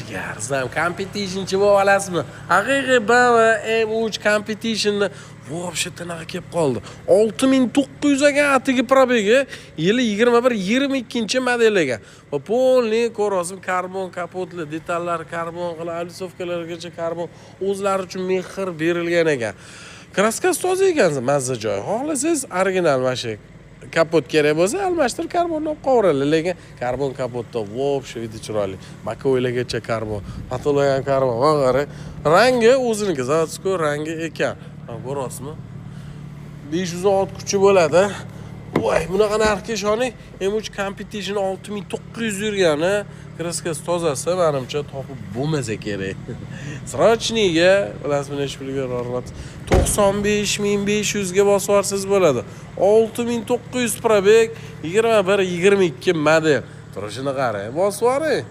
Jigar, siz ham Competitionchi bo'lib olasizmi? Haqiqiy BMW M3 Competitionni вообще tanaqa kelib qoldi. 6900 ekan atigi пробег i, yili 21 22 model ekan. Va полный ko'ryapsizmi, karbon kapotli, detallar karbon qilib, облицовка largacha karbon, o'zlari uchun mehr berilgan ekan. Краска si toza ekan, mazza joy. Xohlasangiz original mana shu kapot kerak bo'lsa, almashtirib karbonni olib qolaveradi, lekin karbon kapotda вообще вид i chiroyli. Боковой largacha karbon, потолок ham karbon. Mana qarang, rangi o'ziniki, заводской rangi ekan. Mana ko'ryapsizmi? 500 ot kuchi bo'ladi. Voy, bunaqa narxga ishoning, M3 Competition 6900 yurgani, краска si tozasi, manimcha topib bo'lmasa kerak. Срочный ga bilasizmi necha pulga beryapti? 95 500 ga bosib yuborsangiz bo'ladi. 6900 пробег, 21 22 model. Turishini qarang, bosib yuboring.